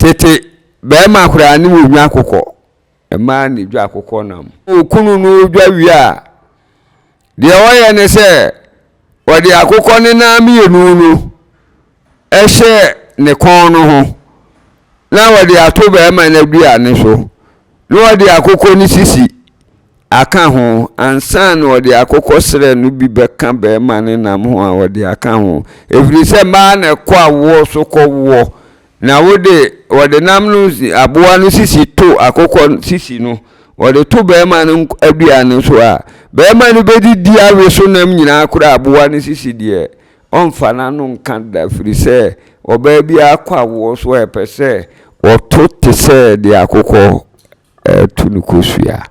Tete barima koraa ne wɔnwa akokɔ, mmaa na ɛdwa akokɔ nam. Okunu no dwa wie a, deɛ ɔyɛ ne sɛ ɔde akokɔ ne nan mmienu no hyɛ ne kɔn no ho na ɔde ato barima no aduane so na ɔde akokɔ no sisi aka ho ansa na ɔde akokɔ srɛ no bi bɛka barima no nam ho a ɔde aka ho ɛfiri sɛ mmaa na ɛkɔ awoɔ so kɔwoɔ na wode wɔde nam no aboa no sisi to akokɔ sisi no wɔde to barima no aduane so a barima no bɛdidi awe so nam nyinaa koraa aboa no sisi deɛ ɔmfa n'ano nka da firi sɛ ɔbaa biara kɔ awoɔ so a ɛpɛ sɛ ɔto te sɛ deɛ akokɔ reto no kosua.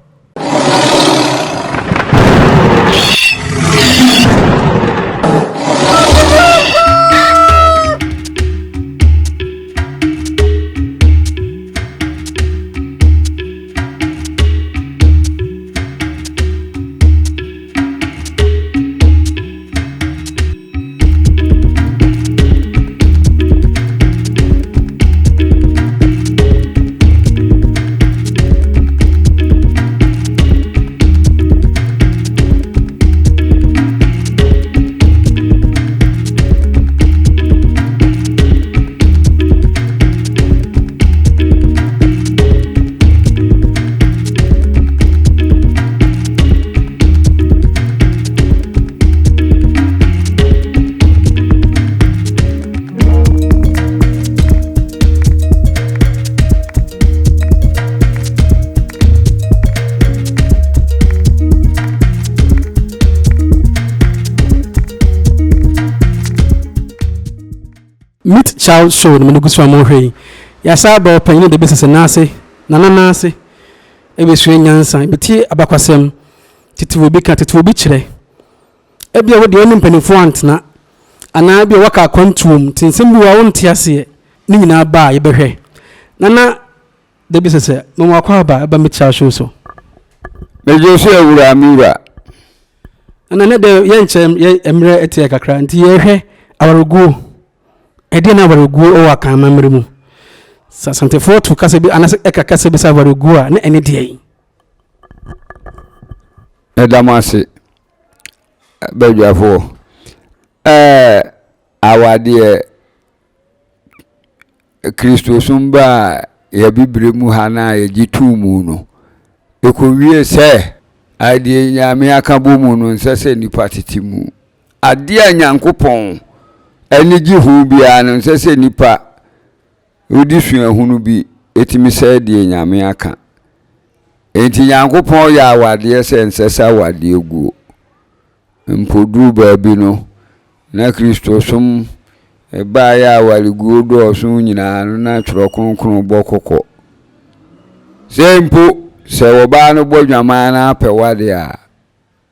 Meet Child Show no mede gu so a mohwɛ yi. Yɛasa aba ɔpanyin de bɛsisi n'ase, nana n'ase, ɛbɛsua nyansa, ɛbɛtie abakwasɛm, tete obi ka, tete obi kyerɛ. Ebia wo deɛ wo ne mpanimfoɔ antena, anaa ebia woaka akwantuo mu, nti nsɛm bi wɔ hɔ a wonte aseɛ. Ne nyinaa ba a, yɛbɛhwɛ. Nana Dabi sɛ sɛ, mema wakɔ aba ɛba me kyia show so. Megye so awura me wura. Nana ne deɛ yɛnkyɛ yɛ mmerɛ ɛteɛ kakra nti yɛhwɛ awareguo. Ɛdeɛ na awareguo wɔ Akan amammerɛ mu. Sɛ Asantefoɔ to kasa bi anaasɛ ɛka kasa bi sɛ awareguo a na ɛne deɛ yi. Meda mo ase badwafoɔ. Ɛɛ awadeɛ Kristosom baa yɛabibire mu ha no a yɛgye too mu no, ɛkɔwie sɛ adeɛ Nyame aka bɔ mu no nsɛ sɛ nnipa tete mu. Adeɛ a Nyankopɔn ani gye ho biara no nsɛ sɛ nnipa wode suahunu bi tumi sɛe deɛ Nyame aka. Enti Nyankopɔn yɛ awadeɛ sɛ nsɛ sɛ awadeɛ guo. Mpo duruu baabi no, na Kristosom baeɛ a awareguo dɔɔso nyinaa no, na Twerɛ Kronkron bɔ kɔkɔ sɛ mpo sɛ ɔbaa no bɔ dwaman na apɛ w'adeɛ a,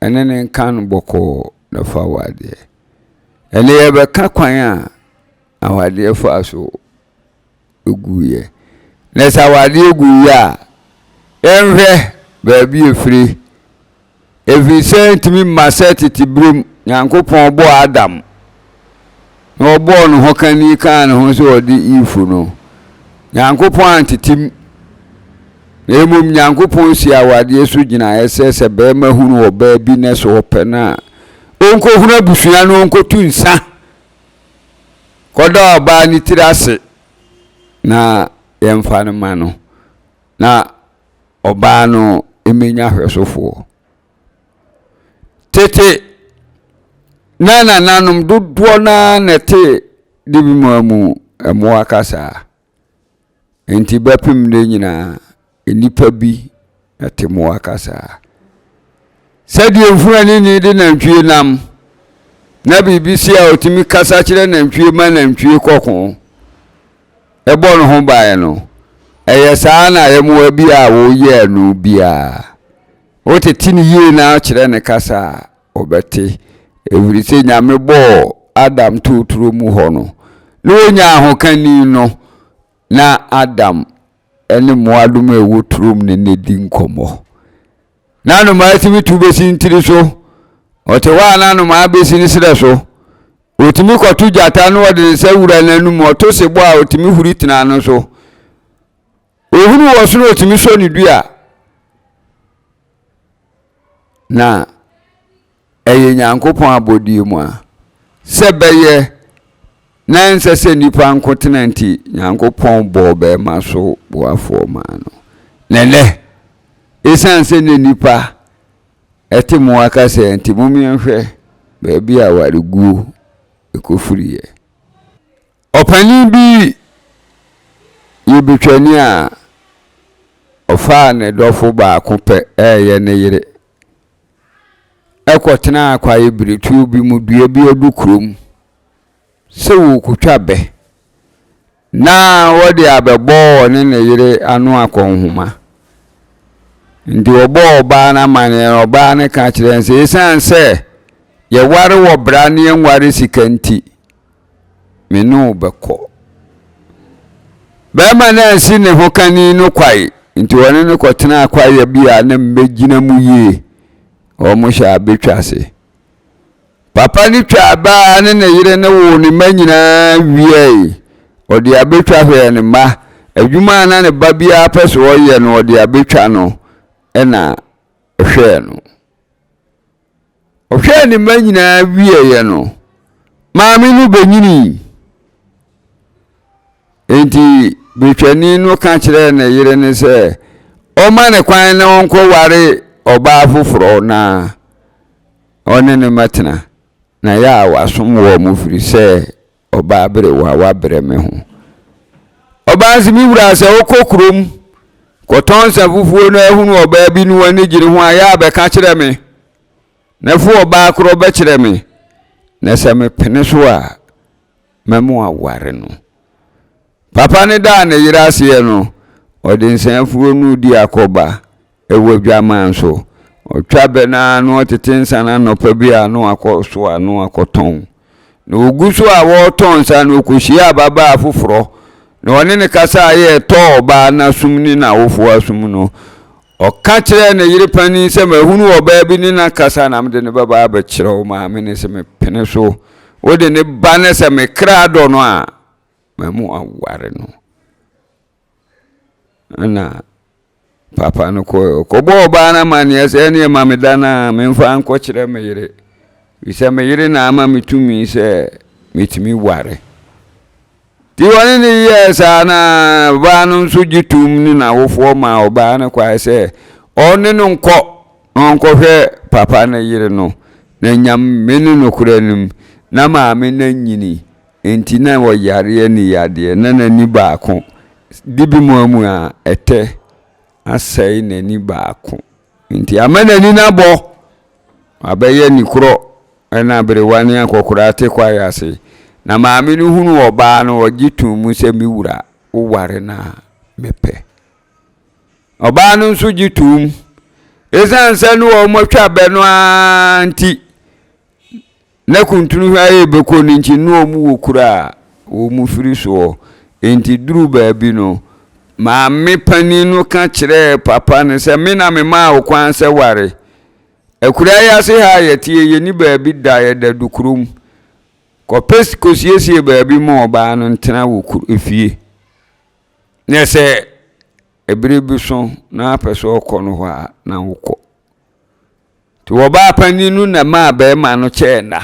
ɛne ne nka no bɔkɔɔ na fa w'adeɛ. Ɛnɛ yɛbɛka kwan a awadeɛ faa so guiɛ. Na sɛ awadeɛ guiɛ a, yɛnhwɛ baabi ɛfiri. Ɛfiri sɛ ɛntumi mma sɛ tete berɛm Nyankopɔn bɔɔ Adam na ɔbɔɔ ne ho kani kaa ne ho sɛ ɔde Eve no, Nyankopɔn antetem. Na mmom Nyankopɔn si awadeɛ so gyinaeɛ sɛ sɛ barima hunu ɔbaa bi na sɛ ɔpɛ no a, ɔnkɔhunu abusua no ɔnkɔtu nsa kɔda ɔbaa no tiri ase na yɛmfa no ma no na ɔbaa no mmɛnya hwɛsofoɔ. Tete na nananom dodoɔ no ara na ɛte Dibima mu mmoa kasa. Enti bɛpem nnɛ nyinaa, nnipa bi te mmoa kasa. Sɛdeɛ mfuranini de nantwie nam na biribi si a ɔtumi kasa kyerɛ nantwie ma nantwie kɔko ɛbɔ ne ho ban no, ɛyɛ saa na ayɛmmoa bi a woyɛɛ no biara, wotete no yie na kyerɛ ne kasa a, ɔbɛte. Ɛfiri sɛ Nyame bɔɔ Adam too turo mu hɔ no, na ɔnya ahokani no, na Adam ne mmoadoma a ɛwɔ turom ne no di nkɔmmɔ. Na anomaa tumi tu bɛsi ntiri so, ɔte hɔ a na anomaa bɛsi ne serɛ so. Ɔtumi kɔto gyata na ɔde ne nsa wura n'anum, ɔto sebɔ a ɔtumi huri tena no so. Ohunu wɔ soro otumi sɔ ne dua. Na ɛyɛ Nyankopɔn abɔdeɛ mu a, sɛ bɛyɛ na ɛnsɛ sɛ nnipa nko tena nti, Nyankopɔn bɔɔ bɛrima so boafoɔ maa no. Na ɛnɛ, ɛsiane sɛ ne nnipa ɛte mmoa kasa nti, momeɛnhwɛ baabi a awareguo ɛkɔfiriiɛ. Ɔpanin bi yɛ betwani a ɔfaa ne dɔfo baako pɛ reyɛ ne yere kɔtenaa kwaebiretuo bi mu dua bi adu kurom sɛ wɔrekɔtwa bɛ na wɔde abɛbɔ ɔne ne yere ano akɔnhoma. Nti wɔbɔɔ ɔbaa no amanneɛ na ɔbaa no ka kyerɛɛ no sɛ ɛsiane sɛ yɛware wɔ bra ne yɛnware sika nti, me ne wo bɛkɔ. Barima no ansi ne hokani no kwae, nti ɔne no kɔtenaa kwaeɛ bi a na mmɛgyina mu yie. Wɔhyɛ abɛtwa ase. Papa no twaa baa ne ne yere no woo ne mma nyinaa wiei. Ɔde abɛtwa hwɛɛ ne mma. Adwuma a na ne ba biara pɛ sɛ ɔyɛ no, ɔde abɛtwa no na ɛhwɛɛ no. Ɔhwɛɛ ne mma nyinaa wieeɛ no, maame no bɛnyinii. Enti betwani no ka kyerɛɛ ne yere no sɛ ɔmma ne kwan na ɔnkɔware ɔbaa foforɔ na ɔne no mmɛtena, na yɛ a wasom wɔn firi sɛ Ɔbaa berewa, woabrɛ me ho. Ɔbaa nso, me wura, sɛ wokɔ kurom kɔtɔn nsa fufuo na ahunu ɔbaa bi ne w'ani gye ne ho a, yɛ a bɛka kyerɛ me. Na fo ɔbaa korɔ bɛkyerɛ me. Na sɛ mepene so a, mɛmo aware no. Papa no daa ne yere aseɛ no, ɔde nsa afuo no redi akɔba Wɔ adwaman so. Ɔtwa bɛ no ara na ɔtete nsa no anɔpa bi a na wakɔ so a na wakɔtɔn. Na ɔgu so a wɔretɔn nsa no, ɔkɔhyia ababaa foforɔ. Na ɔne no kasa a yɛ ɛtɔɔ ɔbaa no asom ne n'awofoɔ asom no. Ɔka kyerɛɛ ne yere panin sɛ, Mahunu ɔbaa bi ne no akasa na mede no bɛba abɛkyerɛ wo maame no sɛ mepene so. Wode ne ba no sɛ me kra dɔ no a, mamu aware no. Ɛna Papa no kɔe. Ɔkɔbɔɔ ɔbaa no amanneɛ sɛ, ɛneɛ ma me da no a memfa nkɔkyerɛ me yere. Firi sɛ me yere na ama me tumi sɛ metumi ware. Nti wɔne ne yɛɛ saa na ɔbaa no nso gye tom ne n'awofoɔ maa ɔbaa no kwae sɛ ɔne no nkɔ na ɔnkɔhwɛ papa no yere no. Na Nyame ne nokorɛ nim, na maame no anyini Enti na ɔyare aniyadeɛ, na n'ani baako de bi muamua a ɛtɛ asɛe n'ani baako. Enti ama n'ani no abɔ, wabɛyɛ nikorɔ na aberewa ne akɔkoraa te kwaeɛ ase. Na maame no hunu ɔbaa no, ɔgye too mu sɛ, Me wura, woware no a, mepɛ. Ɔbaa no nso gye toom. Esiane sɛ ne wɔatwa bɛ no ara nti, Na kuntunu hwɛ ayɛ bɛkɔ no nti na wɔn wɔ kuro a wɔn firi soɔ. Enti duruu baabi no, maame panin no ka kyerɛɛ papa no sɛ, me na memaa wo kwan sɛ ware. Akuraa yi ase ha a yɛteɛ yɛnni baabi da, yɛda dukurom. Kɔpɛ kɔsiesie baabi ma ɔbaa no ntena wɔ kuro efie. Na sɛ ɛberɛ bi so na apɛ sɛ ɔkɔ no hɔ a, na wokɔ. Nti ɔbaa panin no na maa barima no kyɛɛ nna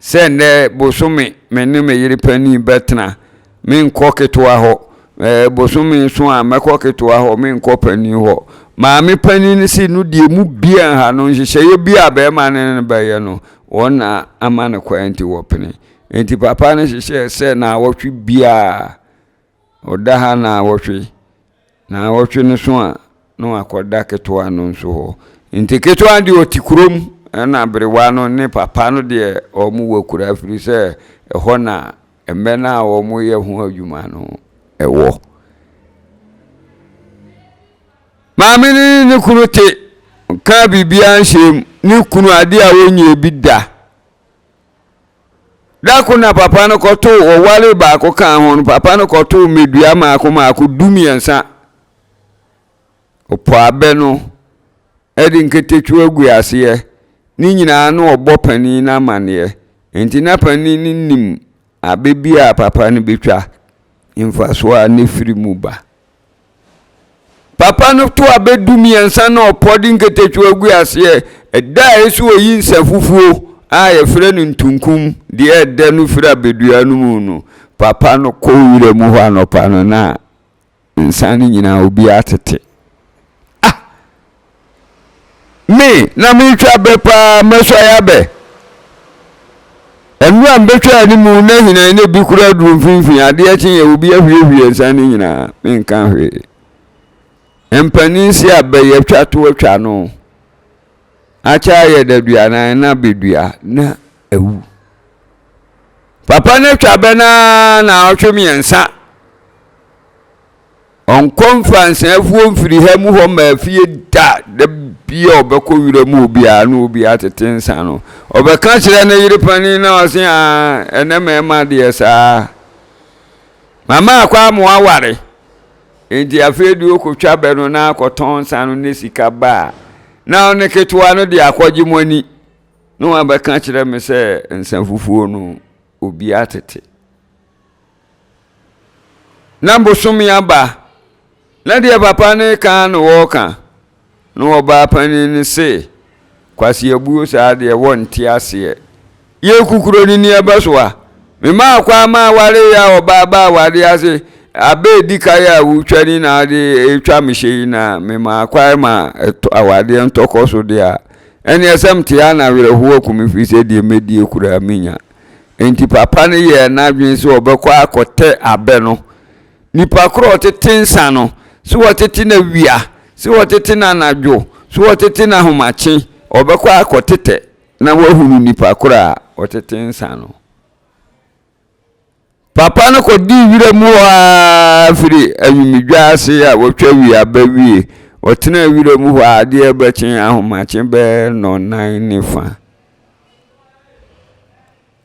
sɛ nnɛ bosome me ne me yere panin bɛtena, menkɔ ketewa hɔ, ɛɛ bosome so a mɛkɔ ketewa hɔ, menkɔ panin hɔ. Maame panin no si no deɛ mu bia nha no nhyehyɛeɛ bi a barima no ne no bɛyɛ no, wɔn na ama no kwan nti wɔpene. Nti papa no hyehyɛɛ sɛ naawɔtwe biara Ɔda ha naawɔtwe, naawɔtwe no so a na wakɔda ketewa no nso hɔ. Nti ketewa no deɛ ɔte kurom ɛna aberewa no ne papa no deɛ wɔn wɔ akura firi sɛ ɛhɔ na mmɛ no a wɔyɛ ho adwuma no ɛwɔ. Maame no ne ne kunu te nka biribiara nhyɛ mu, ne kunu adeɛ a wɔnyɛ bi da. Da koro na papa no kɔtoo ɔware baako kaa ho no, papa no kɔtoo mmedua mmaako mmaako dumiɛnsa. Ɔpɔ abɛ no de nketewa gu aseɛ. Ne nyinaa na ɔbɔ panin no amaneɛ. Enti na panin no nim abɛ bi a papa no bɛtwa, mfasoɔ a ne firi mu ba. Papa no to abɛ dumiɛnsa na ɔpɔ de nketetwa gu aseɛ. Ɛda a ɛsɛ ɔyi nsa fufuo a yɛfrɛ no ntunkum deɛ ɛdɛ no firi abɛdua no mu no, papa no kɔ wura mu hɔ anɔpa no na nsa no nyinaa obiara tete. Ah! Me na metwa bɛ paa mɛsɔe abɛ. Ɛno a mbɛtwa ne mu na hina ne bi kura duru mfimfini adeɛ kye yɛ obi ahwiehwie nsa no nyinaa menka hwee. Mpanin si abɛ yɛtwa to atwa no akyɛ ayɛ daduanan na bɛdua na awu. Papa no atwa bɛ no ara naawɔtwe mmiɛnsa. Ɔnkɔ mfa nsɛnfoɔ mfiri ha mu hɔ mmaa fie da. Da bia ɔbɛkɔ wura mu obiara na obiara tete nsa no. Ɔbɛka kyerɛ ne yere panin na ɔse aa ɛnɛ mmarima deɛ saa. Mama akɔ amoa aware. Enti afei deɛ ɔkɔtwa bɛ no na akɔtɔn nsa no ne sika ba a, na ɔne ketewa no de akɔgye mo ani. Na wabɛka kyerɛ me sɛ nsa fufuo no obi atete. Na bosome aba, na deɛ papa no reka na wɔreka. Na ɔbaa panin no se, Kwasi abuo saa deɛ wɔnte aseɛ. Yei kukuro no ni ɛbɛsoa. Memaa kwan ma awareeɛ a ɔbaa baa awadeɛ ase. Abɛ edi kan a wotwa ni na ade retwa me hyɛ yi na memaa kwan ma awadeɛ ntɔkɔ so deɛ a, ɛneɛ sɛ mete ha na awerɛhoɔ aku me firi sɛ deɛ mɛdie koraa menya. Enti papa no yɛɛ n'adwene sɛ ɔbɛkɔ akɔtɛ abɛ no. Nipa korɔ a ɔtete nsa no, sɛ ɔtete no awia, sɛ ɔtete no anadwo, sɛ ɔtete no ahomakye, ɔbɛkɔ akɔtetɛ na wahunu nipa korɔ a ɔtete nsa no. Papa no kɔdii wira mu hɔ ara firi anwumedwa ase a wɔtwa wie aba wie. Ɔtenaa wira mu hɔ a adeɛ bɛkye ahomakye bɛyɛ nnɔnnan ne fa.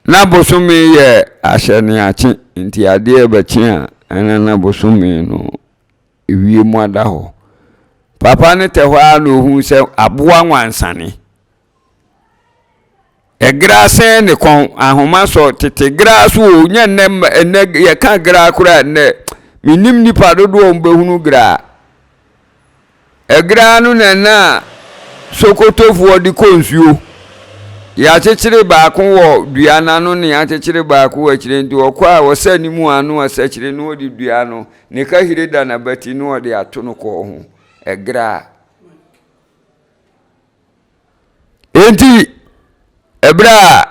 Na bosome yɛ ahyɛneakye nti adeɛ rebɛkye a ɛna na bosome no wiem ada hɔ. Papa no tɛ hɔ ara na ohuu sɛ aboa nwansane. Ɛgra sɛn ne kɔn, ahoma sɔ tete gra so o, nyɛ nnɛ nnɛ yɛka gra koraa nnɛ menim nipa dodoɔ a wɔbɛhunu gra. Ɛgra no na na Sokotofoɔ de kɔ nsuo. Yɛakyekyere baako wɔ dua no ano na yɛakyekyere baako wɔ akyire nti ɔkɔ a ɔsa ne mu ano ɔsakyire na ɔde dua no ne kahire da n'abati na ɔde ato no kɔn ho. Ɛgra. Enti ɛberɛ a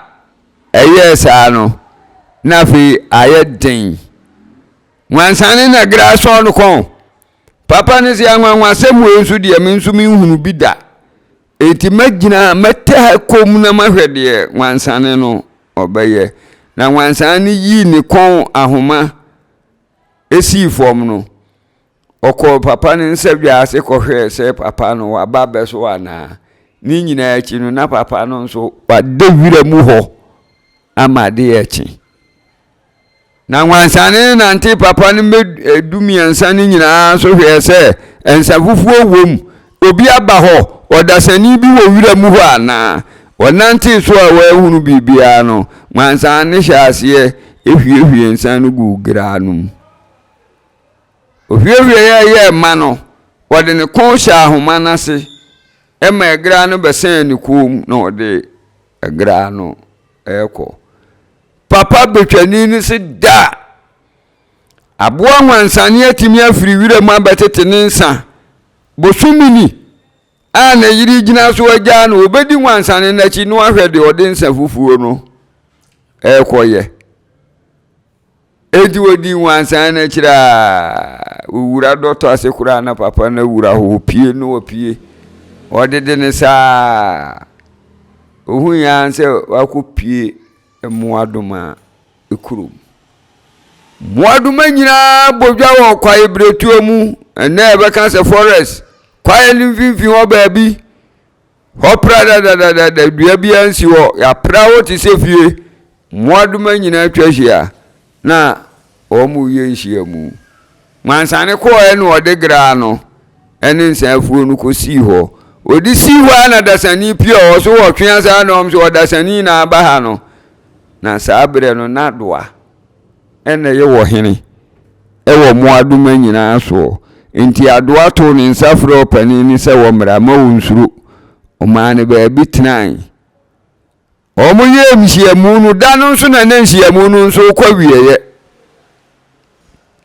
ɛyɛɛ saa no na afei ayɛ den. Nwansane na gra sɔɔ no kɔn. Papa no se anwanwasɛm wei nso deɛ me nso menhunu bi da. Enti mɛgyina mɛtɛ ha komm na mahwɛ deɛ nwansane no ɔbɛyɛ. Na nwansane no yii ne kɔn ahoma sii fam no, ɔkɔɔ papa no nsa dwa ase kɔhwɛɛ sɛ papa no waba abɛso anaa. Ne nyinaa akyi no, na papa no nso wada wira mu hɔ ama adeɛ akye. Na nwansane no nantee papa no mmɛ dumiɛnsa no nyinaa so hwɛɛ sɛ nsa fufuo wom, obi aba hɔ, ɔdasani bi wɔ wira mu hɔ anaa. Wɔnantee so a wɔanhunu biribiara no, nwansane no hyɛɛ aseɛ hwiehwiee nsa no guu geraa no mu. Ohwiehwieeɛ a ɛyɛɛ ma no, ɔde ne kɔn hyɛɛ ahoma no ase ma ɛgeraa no bɛsɛn ne kɔn mu na ɔde ɛgeraa no rekɔ. Papa betwani no se da! Aboa nwansane atumi afiri wiram abɛtete ne nsa bosome ni a ne yere gyina so agyaa no, obedi nwansane no akyi na wahwɛ deɛ ɔde nsa fufuo no rekɔyɛ. Enti wɔdii nwansane no akyiri a owura dɔtɔ ase koraa na papa no awura hɔ, ɔpie na wapue. Ɔdede ne saa. Ohui ara sɛ wakɔpue mmoadoma kurom. Mmoadoma nyinaa bɔ dwa wɔ kwaebiretuo mu. Ɛnnɛ yɛbɛka sɛ forest, kwaeɛ no mfimfini hɔ baabi. Hɔ pradadadada, dua biara nsi hɔ. Yɛapra hɔ te sɛ fie. Mmoadoma nyinaa atwa ahyia na wɔreyɛ nhyiamu. Nwansane kɔɔɛ na ɔde graa no ne nsa afuo no kɔsii hɔ. Ɔde sii hɔ a na dasani pie ɔwɔ so wɔtwe asa na ɔm sɛ ɔdasani na aba ha no. Na saa berɛ no na doa ɛna ɛyɛ ɔhene ɛwɔ mmoadoma nyinaa soɔ. Enti Adoa too ne nsa frɛɛ ɔpanin no sɛ wɔmmra, mma ɔnsuro. Ɔmaa no baabi tenae. Wɔyɛɛ nhyiamu no, da no nso na na nhyiamu no nso rekɔ awieeɛ.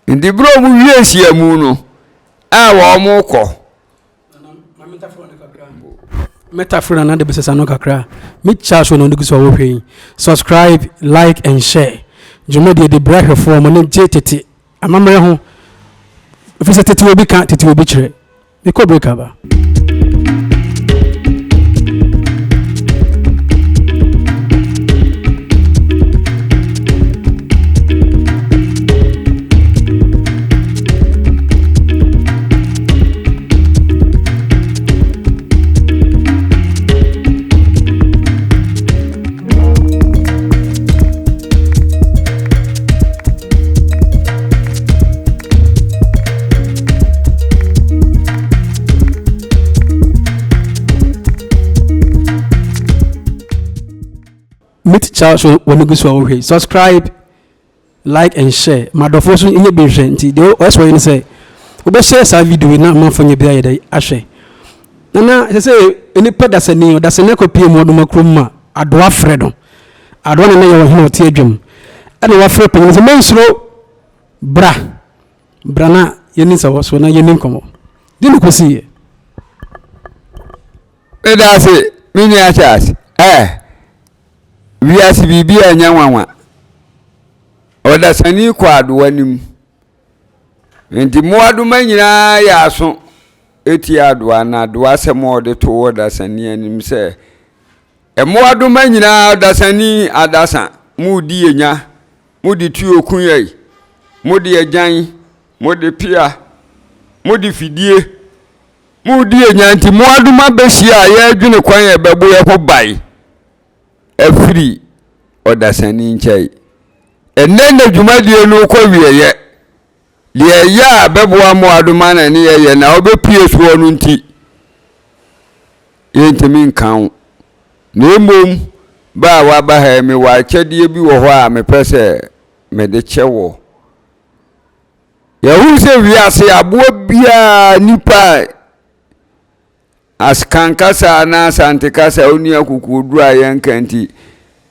Nti berɛ a wɔwie nhyiamu no a wɔrekɔ. Metaforo na nade bɛsesa no kakra. Me Charles wɔ na ɔde so a wɔhwɛ yi. Subscribe, like and share. Dwumadie de brɛ ahwɛfoɔ a wɔn ani gye tete amammerɛ ho. Ɛfiri sɛ tete obi ka, tete obi kyerɛ. Mekɔ break aba. Meet Charles so wɔn gu so a wɔhwɛ subscribe like and share ma adɔfoɔ so nyɛ bi nhwɛ nti deɛ ɔyɛ sɛ ɔyɛ ne sɛ wobɛhyɛ saa video yi na amanfoɔ nyɛ bi ayɛ dɛ ahwɛ nana ɛsɛ sɛ nipa dasani ɔdasani akɔpie mu ɔdoma kurom ma adoa frɛ no adoa na na yɛ ɔhene ɔte adwam ɛna wafrɛ panyin sɛ mensuro bra bra na yɛni nsawɔ so na yɛni nkɔmmɔ de ne kɔsiiɛ. Meda ase me nua Charles. Eh, wiase biribi a ɛnyɛ nwanwa. Ɔdasani kɔ adowa no mu. Nti mmoadoma nyinaa yɛ aso etia adowa na adowa asɛm a ɔde to ɔdasani anim sɛ mmoadoma nyinaa ɔdasani adasa mo di enya mo de tuo ku yɛn mo de agyan mo de pea mo de fidie mo di enya nti mmoadoma bɛhyia a yɛredwene kwan a ɛbɛbo yɛ ho ban afiri ɔdasani nkyɛn. Ɛnnɛ na dwumadie no rekɔ wieɛ. Deɛ ɛyɛ a bɛboa mmoadoma na ne yɛyɛ na wobɛpue soɔ no nti, yɛntumi nka wo. Na mmom ba a waba ha yi, mewɔ akyɛdeɛ bi wɔ hɔ a mepɛ sɛ mede kyɛ wɔ. Yɛhu sɛ wiase aboa biara nipa Askan kasa anaa Asante kasa a onni akokoɔduru a yɛnka nti,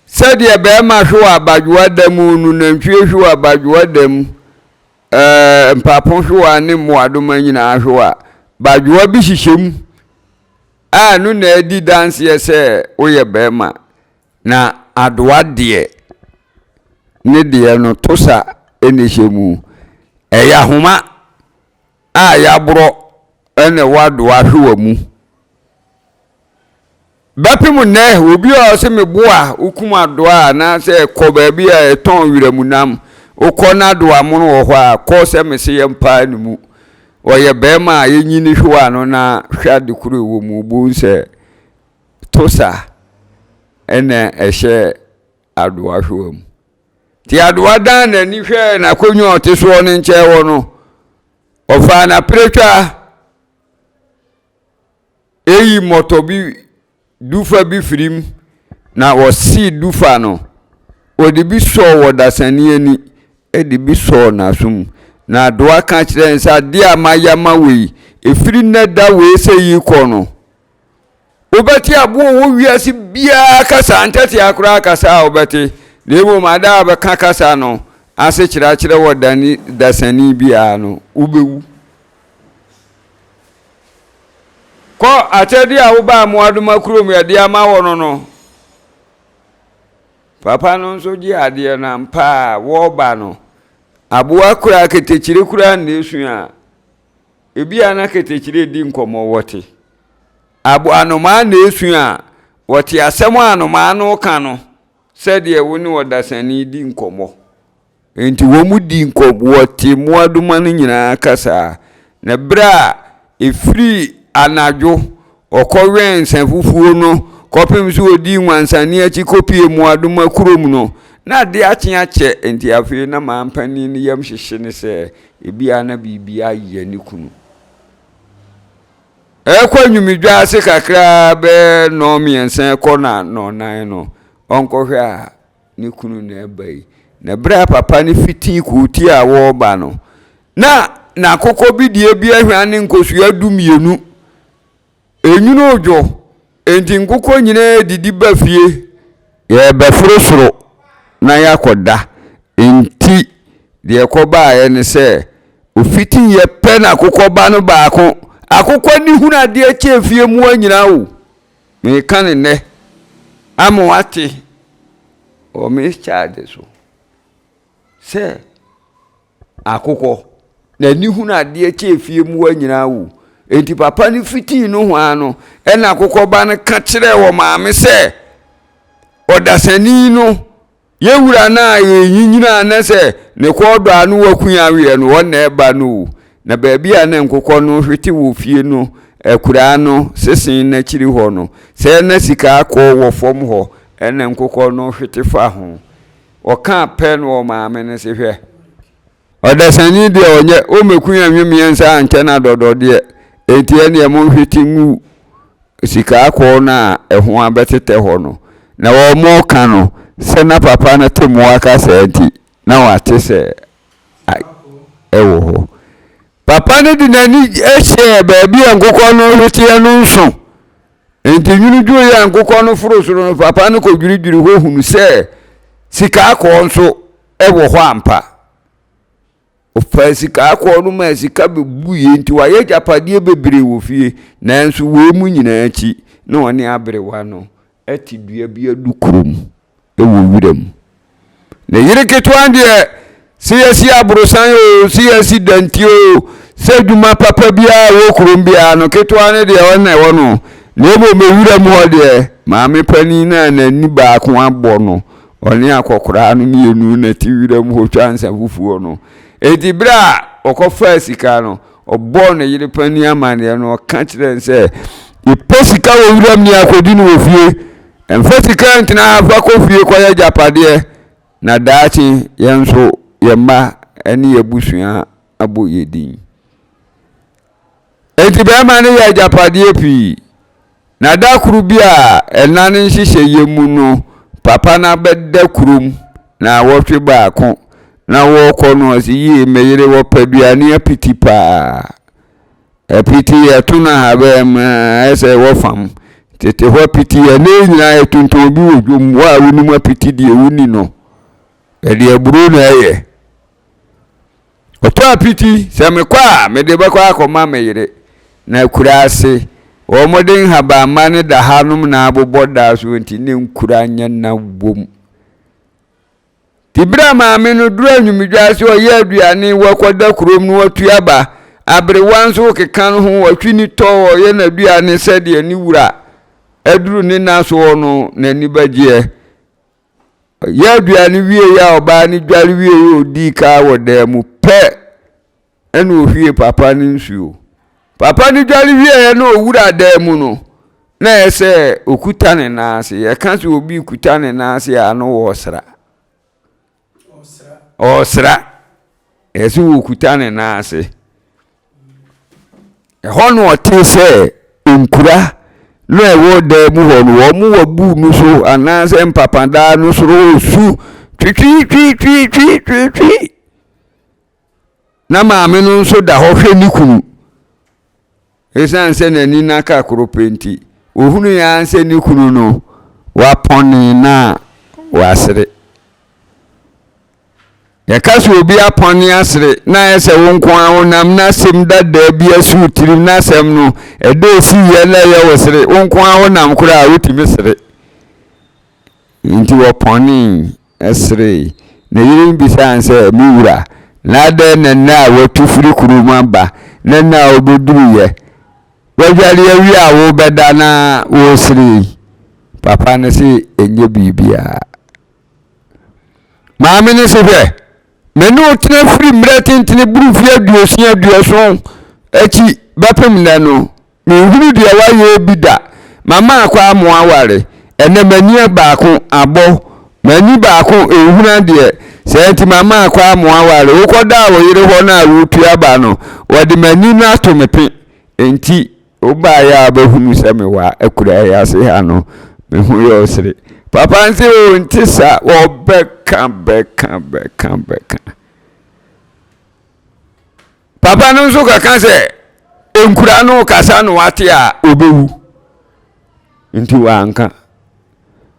sɛdeɛ barima hwe wɔ abadwowa da mu no, nantwie hwe wɔ abadwowa da mu, ɛɛ mpapo hwe wɔ ne mmoadoma nyinaa hwe wɔ badwowa bi hyehyɛ mu a ɛno na ɛdi danseɛ sɛ woyɛ barima. Na adowa deɛ, ne deɛ no tosa na ɛhyɛ mu. Ɛyɛ ahoma. a yɛaborɔ na ɛwɔ adowa ahwewa mu. Bɛpem nnɛ, obi a ɔse meboa wokum adoa anaasɛ kɔ baabi a ɛtɔn wiram nam, wokɔ na adoa mono wɔ hɔ a, kɔ sɛ mese yɛmpaa ne mu. Ɔyɛ bɛrima a yɛnyi ne hwewa no na hwɛ ade koro ɛwɔ mu, wobɛhu sɛ tosa na ɛhyɛ adowa hwewa mu. Nti adowa dan n'ani hwɛɛ n'akonnwa a ɔte soɔ no nkyɛn hɔ no, ɔfaa n'apiretwa eyi mmɔtɔ bi dufa bi firim na ɔsee dufa no, ɔde bi sɔɔ wɔ dasani ani de bi sɔɔ n'asom. Na adowa ka kyerɛɛ no sɛ, adeɛ a mayɛ ama wo yi, ɛfiri nnɛ da wei sɛ yi kɔ no, Wobɛte aboa a ɔwɔ wiase biara kasa, ntɛtea koraa kasa a wobɛte, na mmom ada a wobɛka kasa no ase kyerɛ akyerɛ wɔ dani dasani biara no, wobɛwu. Kɔ akyɛdeɛ a wobaa mmoadoma kurom yɛde ama wɔ no no. Papa no nso gye adeɛ no ampa a wɔreba no, aboa koraa ketekyire koraa na esu a, Ebia na ketekyire redi nkɔmmɔ, wɔte. Abo anomaa na esu a, wɔte asɛm a anomaa no reka no sɛdeɛ wo ne ɔdasani di nkɔmmɔ. Enti wɔn di nkɔmmɔ, wɔte mmoadoma no nyinaa kasa. Na berɛ a ɛfiri anadwo ɔkɔwɛn nsafufuo no kɔpem sɛ ɔdii nwansane akyi kɔpie mmoadoma kurom no, na adeɛ akye akyɛ. Enti afei na maa mpanin no yam hyehye no sɛ Ebia na biribi ayɛ ne kunu. Ɛrekɔ anwumedwa ase kakraa bɛyɛ nnɔnmiɛnsa ɛkɔ na nnɔnnan no, ɔnkɔhwɛ a ne kunu na ɛba yi. Na berɛ a papa no fiti kootia a wɔreba no, na n'akokɔ bidie bi ahwa ne nkosua 12. Enwunu dwo, enti nkokɔ nyinaa didi ba fie. Yɛrebɛforo soro na yɛakɔda. Enti deɛ ɛkɔbaeɛ ne sɛ, ɔfitiiɛ pɛ na akokɔ ba no baako, akokɔ ani hunu adeɛ kyɛn fie mmoa nyinaa o. Meka no nnɛ ama wate wɔ me charge so sɛ akokɔ n'ani hunu adeɛ kyɛ efie mmoa nyinaa o. Enti papa no fitii nohoa no, ɛna akokɔ ba no ka kyerɛɛ wɔ maame sɛ ɔdasani no Yɛn wura no a yɛnyinyini a na sɛ ne kɔn dɔ a na waku yɛn aweɛ no, ɔno na ɛba no o. Na baabi a na nkokɔ no hwete wɔ fie no akuraa no sese no akyiri hɔ no, sɛ na sika akɔ wɔ fam hɔ na nkokɔ no hwete fa ho. Ɔkaa pɛ na ɔmaame no se hwɛ. Ɔdasani deɛ ɔnyɛ, ɔmmɛku yɛn nwe mmiɛnsa ankyɛ no adɔdɔdeɛ, enti ɛnneɛ monhwete ngu sika akɔɔ no a ɛho abɛtetɛ hɔ no. Na wɔreka no, sɛ na papa no te mmoa kasa nti, na wate sɛ ɛwɔ hɔ. Papa no de n'ani hyɛɛ baabi a nkokɔ no hweteɛ no nso. Enti nwunu dwoeɛ a nkokɔ no foro soro no, papa no kɔdwiridwiri hɔ hunu sɛ sika akɔɔ nso wɔ hɔ ampa. Ɔfaa sika akɔɔ no maa sika bɛbuiɛ nti wayɛ agyapadeɛ bebree wɔ fie. Nanso wei mu nyinaa akyi na ɔne aberewa no te dua bi adukuro mu wɔ wuram. Ne yere ketewa deɛ, sɛ yɛasi aborosan oo, sɛ yɛasi danti oo, sɛ adwuma papa biara wɔ kurom biara no, ketewa no deɛ ɔno na ɛwɔ no. Na mmom ewuram hɔ deɛ, maame panin no a n'ani baako abɔ no, ɔne akɔkoraa no mmienu na ɛte wiram hɔ twa nsa fufuo no. Enti berɛ a ɔkɔfaa sika no, ɔbɔɔ ne yere panin amanneɛ no, ɔka kyerɛɛ no sɛ, yɛpɛ sika wɔ wuram ne akɔdi no wɔ fie. Mfa sika ntena ha fa kɔ fie kɔyɛ agyapadeɛ, na daakye yɛn nso yɛn mma ne yɛn abusua abɔ yɛn din. Enti barima no yɛ agyapadeɛ pii. Na da koro bi a ɛna ne nhyehyɛeɛ mu no, papa no abɛda kurom na wɔtwe baako na wɔrekɔ no ɔse yie me yere wɔpɛ aduane apiti paa. Apiti yɛto no ahabɛn mu a ayɛ sɛ ɛwɔ fam. Tete hɔ apiti ɛnɛ yi nyinaa yɛtontɔn bi wɔ dwom. Wo a wonim apiti deɛ wonni no, ɛde aburo na ɛyɛ. Ɔtɔ apiti sɛ mekɔ a mede bɛkɔ akɔma me yere. Na akura ase wɔde nhabamma ne dahanom na abobɔ daa so nti ne nkura nyɛ na wom. Nti berɛ a maame no duru anwumedwa ase ɔyɛ aduane wakɔda kurom no watu aba aberewa nso rekeka no ho watwi ne tɔ ɔyɛ n'aduane sɛdeɛ ne wura aduru ne nna soɔ no n'ani bɛgyeɛ ɔyɛ aduane wieeɛ a ɔbaa no dware wieeɛ ɔdii kaa wɔ dan mu pɛ Ɛnna ohwiee papa no nsuo. Papa no dware wieeɛ na ɔwura dan mu no, na ɛyɛ sɛ ɔkuta ne nan ase. Yɛka sɛ obi kuta ne nan ase a, ano wɔresra. Ɔresra. Ɛyɛ sɛ wɔkuta ne nan ase. Ɛhɔ na ɔtee sɛ nkura na ɛwɔ dan mu hɔ no, wɔn wɔ buu no so anaasɛ mpapadaa no soro hɔ su twitwitwitwitwitwi. Na maame no nso da hɔ hwɛ ne kunu. Esiane sɛ n'ani no aka koro pɛ nti, ohunuiɛ ara sɛ ne kunu no wapɔne na wasere. Yɛka sɛ obi apɔne asere na ayɛ sɛ wo nko ara wonam na asɛm dadaa bi asi wo tirim na asɛm no ɛda esiiɛ na ɛyɛ wo sere, wo nko ara wonam koraa a wotumi sere. Nti wɔpɔnee. seree. Ne yere no bisaa no sɛ, Me wura, na adɛn na nnɛ a woatu firi kurom aba ne nnɛ a wobɛduruiɛ, woadware awie a worebɛda na woresere yi? Papa no se, Ɛnyɛ biribiara. Maame no se, Hwɛ, me ne wo tena firi mmerɛ tentene boro mfeɛ aduosia aduɔson akyi bɛpem nnɛ no, Menhunu deɛ wayɛ bi da. Mama akɔ amoa aware. Ɛnɛ m'ani baako abɔ. M'ani baako nhunu adeɛ. Saa nti mama akɔ amoa aware. Wokɔdaa wo yere hɔ no a woretua ba no, wɔde m'ani no ato me pe. Enti wobaeɛ a wobɛhunu sɛ mewɔ akuraa yi ase ha no, me ho yɛ ɔsere. Papa nse o, nte saa. Wɔbɛka bɛka bɛka bɛka. Papa no nso kɔka sɛ nkura no kasa na wate a ɔbɛwu. Nti wanka.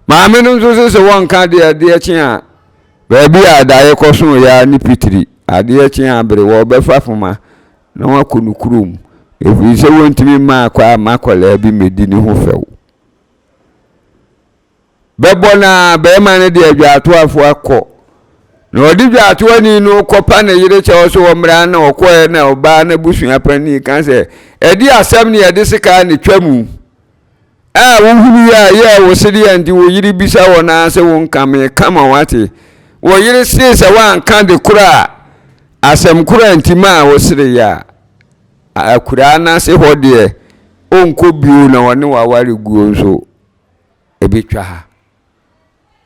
Maame no nso sɛ sɛ wɔnka deɛ adeɛ kye a baabi a adaeɛ kɔso yɛ ne pitiri adeɛ kye a bere wɔbɛfa foma na wakɔ no kurom ɛfiri sɛ wɔntumi mma akɔ a ma akwadaa bi mmɛdi ne ho fɛw. Bɛbɔ no a, barima no de adwaatoafoɔ akɔ. Na ɔde dwaatoani no kɔpa ne yere kyɛw so wɔ mmara na ɔkɔɛ na ɔbaa n'abusua panin ka sɛ, ɛde asɛm ne ɛde sekaa ne twa mu. A wohunu yɛ a yɛ wo sedeɛ nti wo yere bisa wɔ naa sɛ wo nka meka ma wate. Wo yere see sɛ woanka de koro a asɛm koro a nti maa wo sere yɛ a akuraa no ase hɔ deɛ ɔnkɔ bio na ɔne waware guo nso. Ɛbɛtwa ha.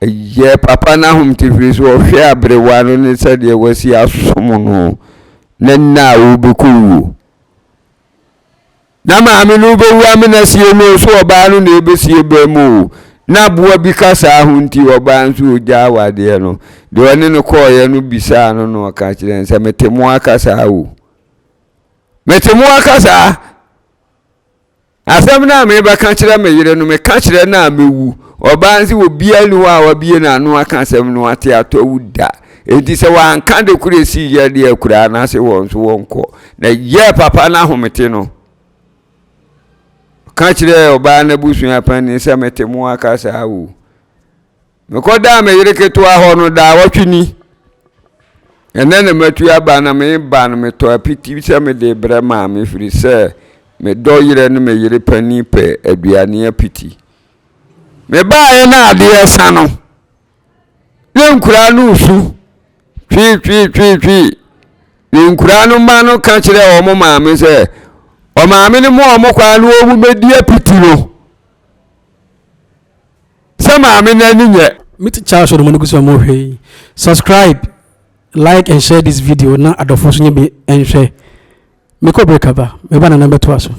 Ɛyɛ papa no ahomte firi so ɔhwɛ aberewa no ne sɛdeɛ wasi asom no ne nna a wɔbɛkɔ wuo. Na maame no bɛwu amena sie no so ɔbaa no na ɛbɛsie bɛn mu o. Na aboa bi ka saa ho nti ɔbaa nso ɔgya awadeɛ no. Deɛ ɔne no kɔɔeɛ no bisaa no na ɔka kyerɛ no sɛ mete mo aka saa o. Mete mo aka saa. Asɛm no a merebɛka kyerɛ me yere no, meka kyerɛ no a mewu. Ɔbaa no sɛ obiara nni hɔ a wabue n'ano aka asɛm no ate atɔ awu da. Enti sɛ wanka de koro esi yɛ deɛ akuraa no ase wɔn nso wɔnkɔ. Na yɛɛ papa no ahomete no. Ɔka kyerɛɛ ɔbaa no abusua panin sɛ mete mo aka saa o. Mekɔdaa me yere ketewa hɔ no daawɔtwe ni. Ɛnnɛ na matu aba na meba no metɔ apiti sɛ mede brɛ maame firi sɛ medɔ yerɛ ne me yere panin pɛ aduane apiti. Mebaeɛ na adeɛ sa no ne nkuraa no resu twee twee twee twee. Ne nkuraa no mma no ka kyerɛɛ wɔn maame sɛ ɔmaame no mu wɔn kwan no wɔn mɛdi apiti no. Sɛ maame no ani nyɛ. Me teacher asɔre mu no gu so a mo hwɛ yi. Subscribe, like and share this video na adɔfo nso nye bi nhwɛ. Mekɔ break aba, meba nana bɛtoa so.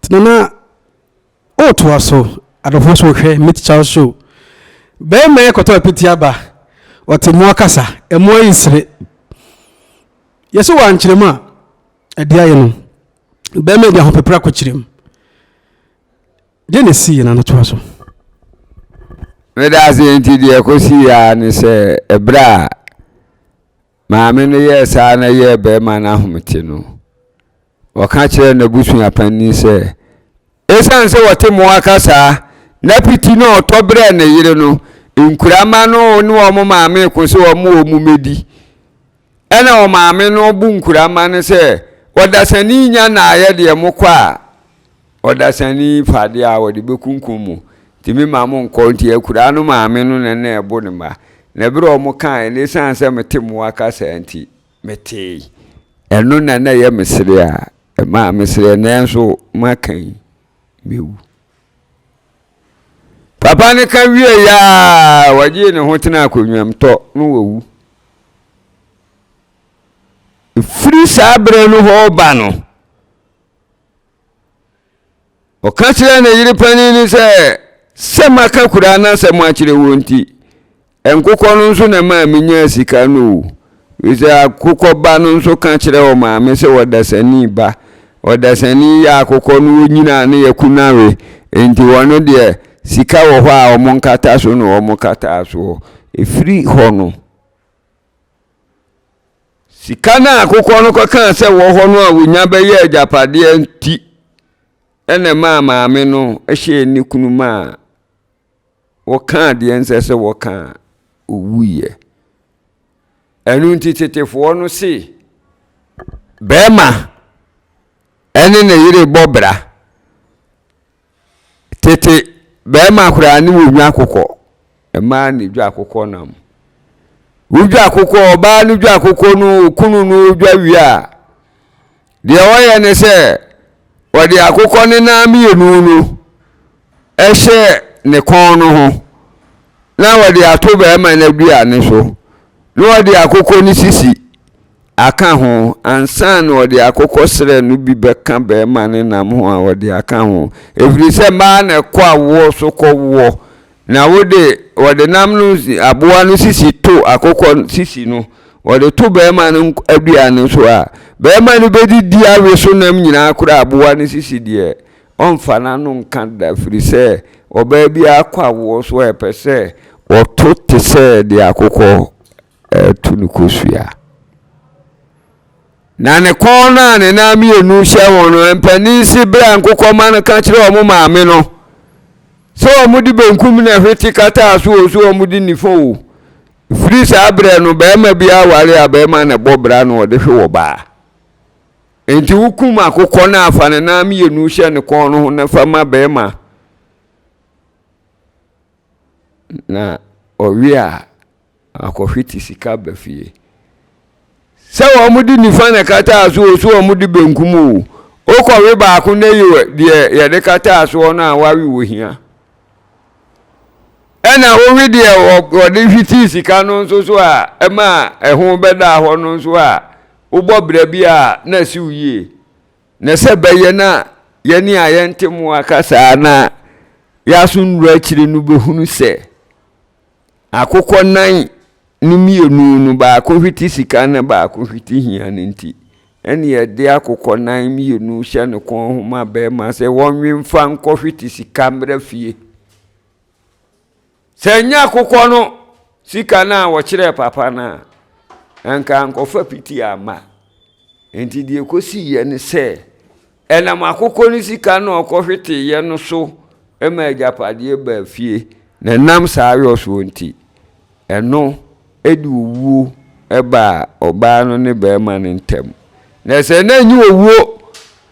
Nana ɔtoa so adɔfoɔ so hwɛ meat chow show bɛrima yɛ kɔtɔ apiti aba ɔte mmoa kasa mmoa yi sere yɛsɛ wɔ ankyerɛ mu a ɛde ayɛ no bɛrima de ahopepere akɔkyerɛ mu deɛ na ɛsii na no toa so. Meda ase nti deɛ ɛkɔsii ara ne sɛ ɛberɛ a maame no yɛɛ saa na ɛyɛɛ bɛrima no ahomete no, ɔka kyerɛɛ n'abusuapanin sɛ ɛsiane sɛ wɔte mmoa kasaa na piti no a ɔtɔ brɛɛ ne yere no, nkurama no ne wɔn maame ko sɛ wɔn wɔ mu mɛdi. Ɛna ɔmaame no bu nkurama no sɛ ɔdasani nya naayɛ deɛ mokɔ a ɔdasani fa adeɛ a ɔde bɛkunkum mo nti me ma mo nkɔ nti akuraa no maame no na na ɛbo ne mma na berɛ a wɔn kaeɛ no ɛsiane sɛ mete mmoa kasa nti metee ɛno na na ɛyɛ me sere a ɛmaa me sere nanso maka yi mewu. Papa no ka wieeɛ a wɔgyee ne ho tena akonnwam tɔ na wawu. Ɛfiri saa berɛ no hɔ ba no, ɔka kyerɛɛ ne yere panin no sɛ, sɛ maka kuraa no asɛm akyerɛ wo nti, Nkokɔ no nso na ɛmaa menyaa sika no o. Ɛfiri sɛ akokɔ ba no nso ka kyerɛ ɔmaame sɛ ɔdasani ba. Ɔdasani yɛ akokɔ no ɔnyini a ne yɛku no awe. Enti wɔn deɛ sika wɔ hɔ a wɔn nkata so na wɔn kataa soɔ. Ɛfiri hɔ no, sika no a akokɔ no kɔkaa sɛ wɔ hɔ no a wɔnya bɛyɛ agyapadeɛ nti ɛna ɛmaa maame no hyɛɛ ne kunu maa wɔkaa deɛ ɛnsɛ sɛ wɔka a, ɔwuiɛ. Ɛno nti tetefoɔ no se, bɛrima ɛne ne yere bɔ bra. Tete bɛrima koraa ne wɔnwa akokɔ, mmaa ne dwa akokɔ nam. Wodwa akokɔ, ɔbaa no dwa akokɔ no, okunu no dwa wie a, deɛ ɔyɛ ne sɛ ɔde akokɔ ne nan mmienu no hyɛ ne kɔn no ho na ɔde ato barima no aduane so na ɔde akokɔ no sisi aka ho ansa na ɔde akokɔ srɛ no bi bɛka barima no nam ho a ɔde aka ho ɛfiri sɛ mmaa na ɛkɔ awoɔ so kɔwoɔ na wode wɔde nam no aboa no sisi to akokɔ sisi no wɔde to barima no aduane so a barima no bɛdidi awe so nam nyinaa koraa aboa no sisi deɛ ɔmfa n'ano nka da firi sɛ ɔbaa biara kɔ awoɔ so a ɛpɛ sɛ ɔto te sɛ deɛ akokɔ reto no kosua. Na ne kɔn no a ne nan mmienu hyɛ ho no, mpanin si berɛ a nkokɔmma no ka kyerɛ wɔn maame no sɛ wɔde benkum na ɛhwete kataa so o, sɛ wɔde nifa o. Firi saa berɛ no, barima biara ware a barima na ɛbɔ bra na ɔde hwe ɔbaa. Enti wokum akokɔ no a, fa ne nan mmienu hyɛ ne kɔn no ho na fa ma barima. Na ɔwe a, akɔhwete sika ba fie. Sɛ wɔde nifa na ɛkataa so o, sɛ wɔde benkum o, wokɔwe baako na yi deɛ yɛde kataa soɔ no a wawe wɔ hia. Ɛna wowe deɛ wɔde hwetee sika no nso so a ɛma ɛho bɛdaa hɔ no nso a wobɔ bra bi a na asiw yie. Na sɛ ɛbɛyɛ na yɛne a yɛnte mmoa kasa na yɛaso nnuru akyiri no bɛhunu sɛ akokɔ nan no mmienu no baako hwete sika na baako hwete hia no nti, ɛne yɛde akokɔ nan mmienu hyɛ ne kɔn ho ma bɛrima sɛ wɔnwe mfa nkɔhwete sika mmra fie. Sɛ ɛnyɛ akokɔ no sika no a wɔkyerɛɛ papa no a, anka ankɔfa piti amma. Enti deɛ ɛkɔsiiɛ ne sɛ, ɛnam akokɔ no sika no a ɔkɔhweteeɛ no so ma agyapadeɛ baa fie, na ɛnam saa yɔ soɔ nti, ɛno de owuo baa ɔbaa no ne barima no ntam. Na sɛ na ɛnyɛ owuo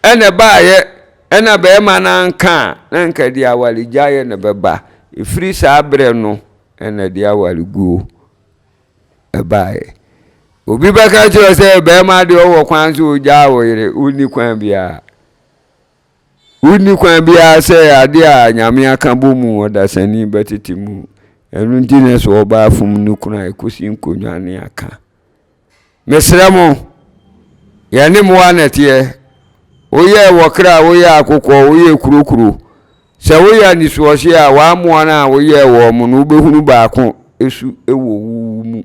na ɛbaeɛ na barima no anka a, na anka ɛde awaregyaeɛ na ɛbɛba. Ɛfiri saa berɛ no na ɛde awareguo baeɛ. Obi bɛka kyerɛ sɛ barima deɛ ɔwɔ kwan sɛ ɔgyaa wo yere, wonni kwan biara. Wonni kwan biara sɛ adeɛ a Nyame aka bɔ mu ɔdasani bɛtete mu. Ɛno nti na sɛ ɔbaa fom ne kunu a ɛkɔsi nkonnwa ne aka. Mesrɛ mo, yɛne mmoa na ɛteɛ. Woyɛɛ wɔkra, woyɛɛ akokɔ, woyɛɛ kurokuro. Sɛ woyɛ anisoɔhyeɛ a, w'amoa no a woyɛɛ wɔn no, wobɛhunu baako su wɔ wo mu.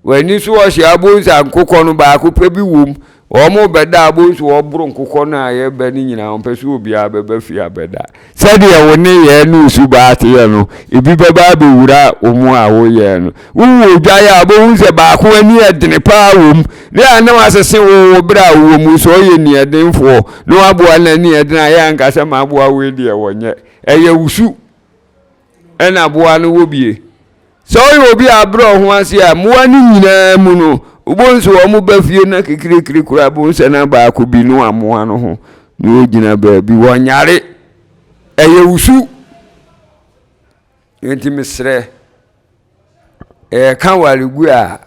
W'ani so ɔhye abonsa nkokɔ no baako pɛ bi wom. Wɔn bɛda abonsa wɔboro nkokɔ no a yɛbɛ no nyinaa wɔn pɛ sɛ obiara bɛba fie abɛda. Sɛdeɛ wo nneyɛɛ ne wo suban teɛ no, ebi bɛba abɛwura wɔn a woyɛɛ no. Wowu odwan a, wobɛhu sɛ baako ani yɛ dene paa wom. Ne a na wasese wo wɔ berɛ a wowɔ mu sɛ ɔyɛ nniɛdenfoɔ na waboa no ani yɛ dene a, yɛ anka sɛ maboa wei deɛ wɔnyɛ. Ɛyɛ wo su ɛna aboa no wɔ bie. Sɛ woyɛ obi a abrɛ wo ho ase a, mmoa no nyinaa mu no, wobɛhu sɛ wɔn ba fie na kikirikiri koraa bohu sɛ na baako bi no amoa no ho na ɔgyina baabi wɔnyare. Ɛyɛ wo su. Enti mesrɛ, yɛka awaregu a,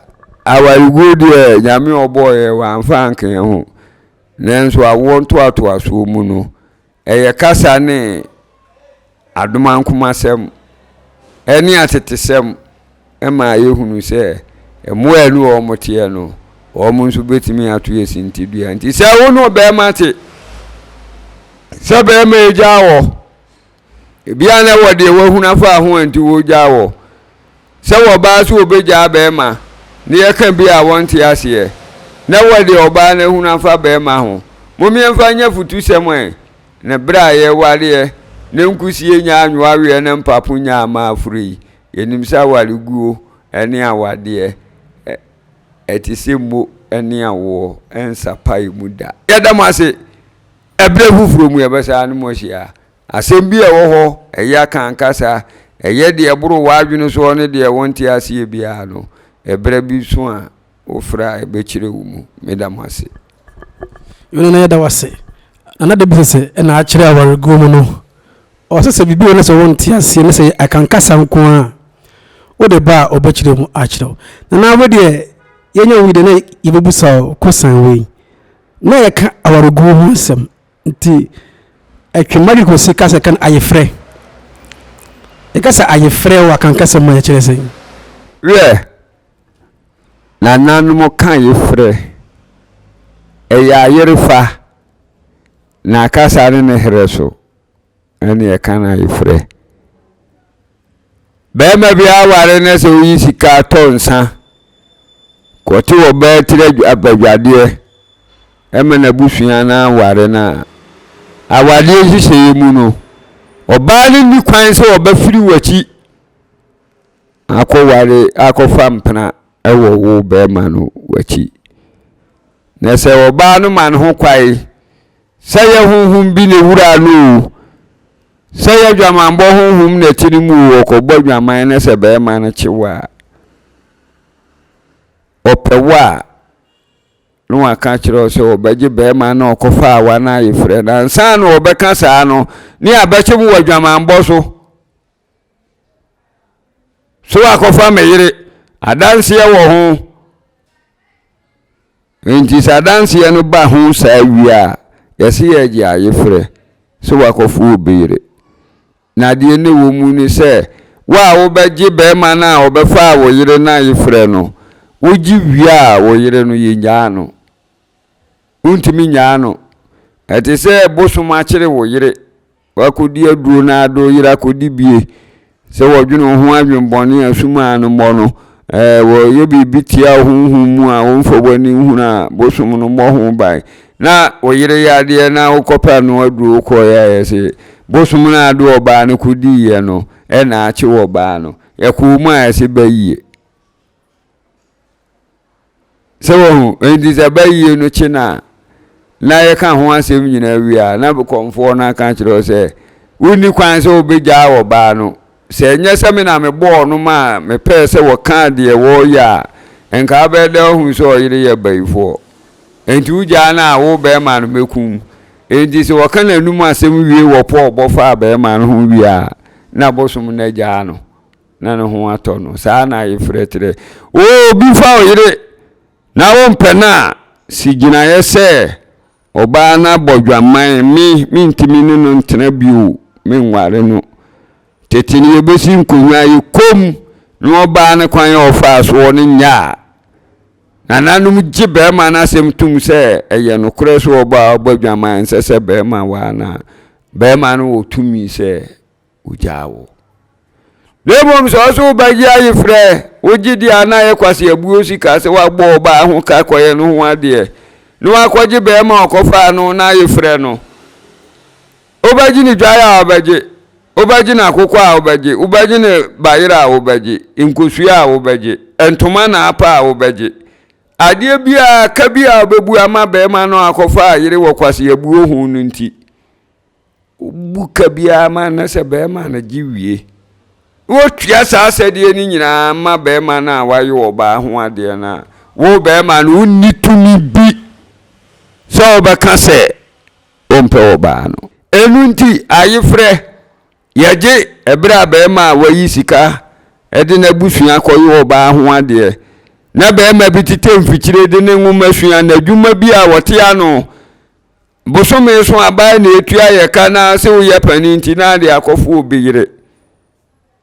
awareguo deɛ Nyame ɔbɔɔ yɛ wamfa anka yɛn ho. Nanso awoɔ ntoatoasoɔ mu no, Ɛyɛ kasa ne adomankomasɛm ne atetesɛm ma yɛhunu sɛ mmoa a ɛne wɔn teɛ no, wɔn nso bɛtumi ato yɛ sintidua. Nti sɛ wo ne ɔbarima te sɛ barima agya wɔ, ebia na wɔ deɛ wahunu afa ho a nti wɔgya wɔ. Sɛ wɔbaa so wɔbɛgyaa barima na yɛka bi a wɔnte aseɛ, na wɔ deɛ ɔbaa no ahunu afa barima ho. Momeɛmfa nyɛ afutusɛm ɛ, na berɛ a yɛwareɛ na nkusie nyaa anwoaweɛ na mpapo nyaa amaaforo yi, yɛnim sɛ awareguo ne awadeɛ ɛte sɛ mmo ne awoɔ ɛnsa pae mu da. Yɛda mo ase. Ɛberɛ foforɔ mu yɛbɛsan ne mo ahyia. Asɛm bi a ɛwɔ hɔ, ɛyɛ akankasa, ɛyɛ deɛ ɛboro w'adwene soɔ ne deɛ wonte aseɛ biara no, ɛberɛ bi so a wofrɛ a ɛbɛkyerɛ wo mu. Meda mo ase. Yona na yɛda wo ase. Nana da bi sɛ ɛna akyerɛ awareguo mu no, ɔsɛ sɛ biribi wɔ no sɛ wonte aseɛ ne sɛ akankasa nko a. Wode ba a ɔbɛkyerɛ mu akyerɛ wo. Nana wo deɛ yɛnya wo yi deɛ na yɛbɛbusa wo kosan wei. Na yɛka awareguo ho asɛm nti ɛtwe mmadwe kɔsi ka sɛ ka no ayefrɛ. Yɛka sɛ ayefrɛ wɔ Akan kasa mu a yɛkyerɛ sɛn? Wiɛ, nananom ka ayefrɛ, ɛyɛ ayerefa na akasa ne ne herɛ so ɛne ɛka no ayefrɛ. Barima bi aware na sɛ oyi sika tɔ nsa kɔte ɔbaa tiri abadwadeɛ ma n'abusua no aware no a, awadeɛ nhyehyɛeɛ mu no, ɔbaa no nni kwan sɛ ɔbɛfiri w'akyi akɔware akɔfa mpena wɔ wo barima no w'akyi. Na sɛ ɔbaa no ma ne ho kwae sɛ yɛ honhom bi na ewuraa no o, sɛ yɛ adwamanbɔ honhom na ɛte ne mu o, ɔkɔbɔ adwaman na sɛ barima no kye wo a, ɔpɛ wo a, na waka akyerɛ wo sɛ ɔbɛgye barima no a ɔkɔfaa wa no ayefrɛ no. Ansa na ɔbɛka saa no, ne abɛkye mo wɔ adwamanbɔ so. So wakɔfa me yere, adanseɛ wɔ ho. Enti sɛ adanseɛ no ba ho saa wie a, yɛse yɛregye ayefrɛ sɛ wakɔfo obi yere. Na deɛ ne wɔ mu ne sɛ, wo a wobɛgye barima no a ɔbɛfaa wo yere no ayefrɛ no, wogye wie a, wo yere no yɛnnyaa no. Wontumi nnyaa no. Ɛte sɛ bosom akyere wo yere. Wakɔdi aduro na ade wo yere akɔdi bie. Sɛ wɔdwene wo ho adwenbɔne a sum a no mmɔ no, ɛɛ wɔyɛ biribi tia wo honhom mu a womfa w'ani nhunu a bosom no mmɔ ho ban. Na wo yere yɛ adeɛ na wokɔpɛ ano aduro wokɔeɛ a yɛse bosom no a ade ɔbaa no kɔdiiɛ no ɛna akye ɔbaa no. Yɛkɔɔ mu a yɛse bayie. Sɛ wahu, enti sɛ bayie no kye no a, na yɛka ho asɛm nyinaa wie a, na kɔmfoɔ no aka akyerɛ wo sɛ, wonni kwan sɛ wobɛgyaa ɔbaa no. Sɛ ɛnyɛ sɛ me na mebɔɔ no maa mepɛɛ sɛ wɔkaa deɛ wɔreyɛ a, nka wobɛyɛ dɛ ahu sɛ ɔyere yɛ bayifoɔ. Enti wogyaa no a, wo barima no mɛku wo. Enti sɛ wɔka n'anum asɛm wie wɔ pɔ a ɔbɔ faa barima no ho wie a, na bosom no agyaa no. na ne ho atɔ no. Saa na ayefrɛ kyerɛ. O obi fa wo yere na wompɛ no a, si gyinaeɛ sɛ ɔbaa no abɔ dwaman, me mentumi ne no ntena bio, menware no. Tete no yɛbɛsi nkonnwa yi kom na ɔbaa no kwan a ɔfaa soɔ no nyɛ a, nananom gye barima no asɛm tom sɛ ɛyɛ nokorɛ sɛ ɔbaa ɔbɔ dwaman ɛnsɛ sɛ barima waa no a, barima no wɔ tumi sɛ ogyaa wo. Na mmom sɛ ɔso wobɛgye ayefrɛ, wogye di a na ayɛ kwaseabuo sika sɛ woabɔ ɔbaa ho ka kɔyɛ no ho adeɛ, na wakɔgye bɛrima a ɔkɔfaa no na ayefrɛ no. Wobɛgye ne dwae a wobɛgye, wobɛgye no akokɔ a wobɛgye, wobɛgye ne bayerɛ a wobɛgye, nkosua a wobɛgye, ntoma na apa a wobɛgye. Adeɛ biara, ka bi a wobɛbu ama bɛrima no a akɔfaa yere wɔ kwaseabuo ho no nti. Wobu ka biara ma no sɛ barima no gye wie. Wotua saa asɛdeɛ no nyinaa ma barima no a wayɛ ɔbaa ho adeɛ no a, wo barima no wonni tumi bi sɛ wobɛka sɛ wompɛ ɔbaa no. Ɛno nti ayefrɛ yɛgye ɛberɛ a barima a wayi sika de n'abusua kɔyɛ ɔbaa ho adeɛ na barima bi tetɛ mfikyire de ne nwoma sua n'adwuma bi a wɔte ano Bosome so aban na etua yɛ ka na sɛ woyɛ panin nti na ade akɔfo obi yere.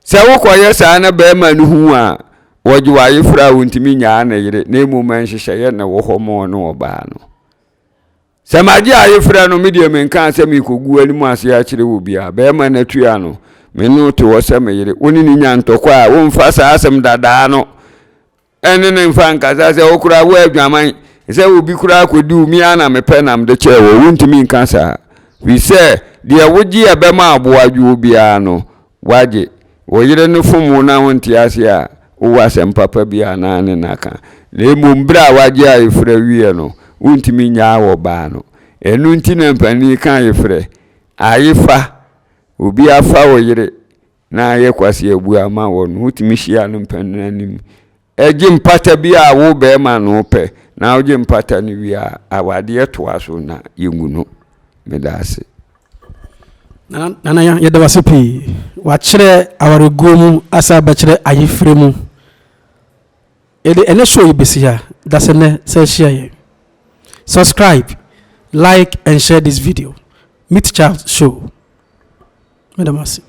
Sɛ wokɔyɛ saa na barima no hu a, wɔgye w'ayeforo a wontumi nyaa ne yere na mmom nhyehyɛeɛ na ɛwɔ hɔ ma ɔne ɔbaa no. Sɛ magye ayefrɛ no, me deɛ menkaa sɛ merekɔgu anim ase akyerɛ wɔ biara. Barima no atua no, me ne wo te hɔ sɛ me yere. Wo ne no nya ntɔkwa a, womfa saa asɛm dadaa no ɛne ne mfa nkasa sɛ wo koraa wo adwaman sɛ obi koraa kɔdi wo mia na mepɛ na mede kyɛɛ wɔ wontumi nka saa firi sɛ deɛ wogye ɛbɛma aboa dwoɔ biara no wagye wo yere no fom wo na wonte ase a wowɔ asɛm papa bi a na ne naka na mmom berɛ a wagye ayefrɛ wieɛ no wontumi nyaa wɔ baa no ɛno nti na mpanin ka ayefrɛ ayefa obi afa wo yere na ayɛ kwaseabu ama wɔ no, wotumi hyia no mpanin anim gye mpata bi a wo bɛrima no pɛ na wogye mpata no wie a, awadeɛ toa so na yɛngu no. Meda ase. Nana yɛda wase pii. Wakyerɛ awareguo mu asa abɛkyerɛ ayefrɛ mu. Yɛde ɛnɛ show yi bɛsi ha. Dasɛ nɛ sɛ ahyia yɛn. Subscribe, like and share this video. Meet Child Show. Meda mo ase.